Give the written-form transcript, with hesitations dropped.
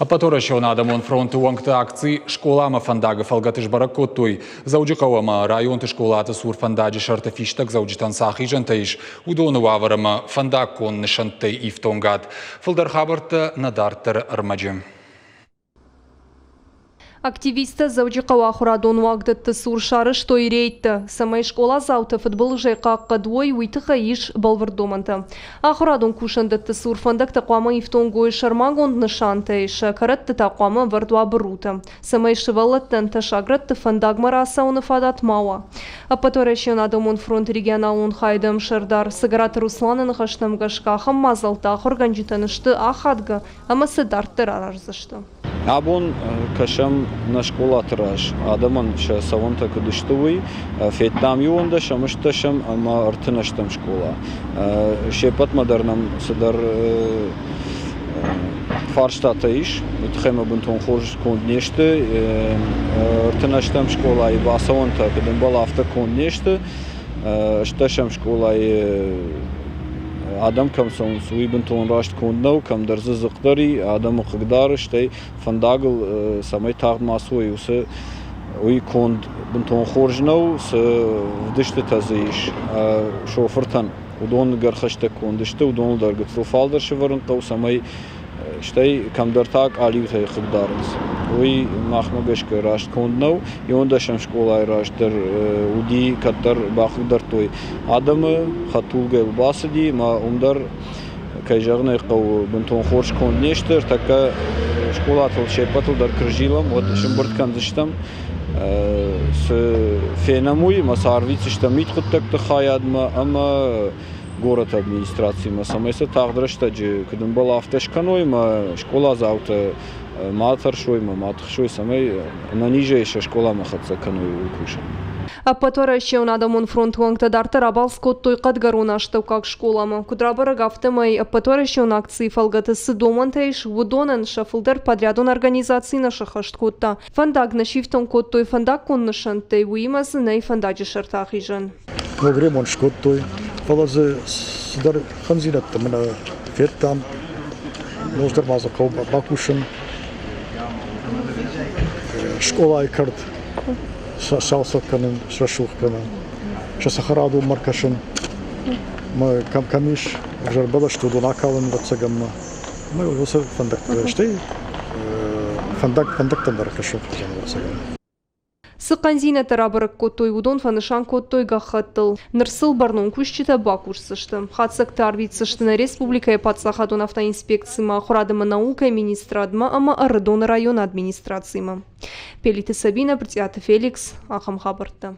Ӕппӕтуӕрӕсеон адӕмон фронты уӕнгты акци «Скъоламӕ фӕндаг-ы фӕлгӕты сбӕрӕг кодтой, Дзӕуджыхъӕу ӕмӕ районты скъолаты цур фӕндаджы сӕрты фистӕгдзӕуджытӕн цы ахизӕнтӕ ис, уыдоны уавӕр ӕмӕ фӕндаггон нысӕнттӕй ифтонгад. Фылдӕр хабӕрттӕ нӕ дарддӕры ӕрмӕджы. Активисттӕ Дзӕуджыхъӕуы ахуырадон уагдӕтты цур сарӕзтой рейдтӕ, цӕмӕй скъоладзаутӕ фыдбылызӕй хъахъхъӕд уой, уый тыххӕй ис бӕлвырд домӕнтӕ. Ахуырадон кусӕндӕтты цур фӕндӕгтӕ хъуамӕ ифтонг уой сӕрмагонд нысантӕй, сӕ кӕрӕтты та хъуамӕ ӕвӕрд уа бырутӕ, цӕмӕй сывӕллӕттӕн тӕссаг рӕтты фӕндагмӕ рацӕуыны фадат ма уа. Ӕппӕтуӕрӕсеон адӕмон фронты регионалон хайады ӕмсӕрдар Цӕгӕраты Русланы ныхӕстӕм гӕсгӕ ахӕм мадзӕлттӕ ахуыргӕнджытӕн сты ахадгӕ ӕмӕ сӕ дарддӕр араздзысты. Абон кӕсӕм нӕ скъолаты раз, адӕмӕн сӕ цӕуӕнтӕ куыд сты, уый. Федтам иуӕндӕсӕм, ӕстдӕсӕм ӕмӕ ӕртынӕстӕм скъола. Се ппӕтмӕ дӕр нӕм цыдӕр фарстатӕ ис, уый тыххӕй мӕ бынтон хорз конд не сты. Ӕртынӕстӕм скъолайы бацӕуӕнтӕ куыд ӕмбӕлы, афтӕ конд не сты. Ӕстдӕсӕм скъолайы адӕм кӕм цӕуынц, уый бынтон раст конд нӕу, кӕмдӕр дзы дзыхъ дӕр и, адӕмы хъыгдары, стӕй фӕндагыл цӕмӕй тагъд ма цӕуой, уыцы уый конд бынтон хорз нӕу, цы вдыстытӕ дзы ис шофыртӕн, уыдон гӕрхӕстӕг конд сты, уыдоныл дӕр гыццыл фалдӕр сӕвӕрын хъӕуы, цӕмӕй стӕй кӕмдӕр та къалиутӕй хъыгдарынц. Уый махмӕ гӕсгӕ раст конд нӕу. Иуӕндӕсӕм скъолайы раз дӕр уыди, кӕддӕр бахъыгдардтой адӕмы, хӕдтулгӕйыл бацыди, ӕмӕ уым дӕр, кӕй зӕгъын ӕй хъӕуы, бынтон хорз конд не сты. Ӕртӕккӕ скъолатыл се ппӕтыл дӕр куы рзилӕм, уӕд сӕмбырд кӕндзыстӕм цы фенӕм, уый ӕмӕ сӕ арвитдзыстӕм мидхъуыддӕгты хайадмӕ ӕмӕ горӕты администрацимӕ, цӕмӕй сӕ тагъд рӕстӕджы куыд ӕмбӕлы, афтӕ скӕной ӕмӕ скъоладзаутӕ ма тӕрсой ӕмӕ ма тыхсой, цӕмӕй ӕнӕнизӕй сӕ скъоламӕ хӕццӕ кӕной, уый кусын. Ӕппӕтуӕрӕсеон адӕмон фронты уӕнгтӕ дарддӕр абалц кодтой Хъӕдгӕрон астӕуккаг скъоламӕ. Куыд рабӕрӕг, афтӕмӕй ӕппӕтуӕрӕсеон акцийы фӕлгӕты цы домӕнтӕ ис, уыдонӕн сӕ фылдӕр подрядон организаци нӕ сӕххӕст кодта. Фӕндаг нӕ сифтонг кодтой фӕндаггон нысӕнттӕй, уыимӕ дзы нӕй фӕндаджы сӕрты ахизӕн. Ног ремонт скодтой, фӕлӕ дзы цыдӕр хъӕндзинӕдтӕ мӕнӕ федтам. Ноджыдӕр ма дзы хъӕуы бакусын. Скъолайы кӕрт сцалцӕг кӕнын, срӕсугъд кӕнын, сӕ цӕхӕрадонмӕ ӕркӕсын. Кӕм кӕм ис ӕвзӕр бӕлӕсты, уыдон акалын, ӕвӕццӕгӕн ма. Ӕмӕ уыцы фӕндӕгтӕ, стӕй фӕндаг, фӕндӕгтӕм дӕр ӕркӕсын хъӕудзӕн, ӕвӕццӕгӕн. Цы хъӕндзинӕдтӕ рабӕрӕг кодтой, уыдон фӕнысан кодтой гӕххӕттыл. Ныр сыл бӕрнон кусджытӕ бакусдзысты. Хатдзӕгтӕ арвитдзысты нӕ республикӕйы паддзахадон автоинспекцимӕ, ахуырад ӕмӕ наукӕйы министрадмӕ ӕмӕ Ӕрыдоны районы администрацимӕ. Пелиты Сабинӕ, Брытъиаты Феликс, ахӕм хабӕрттӕ.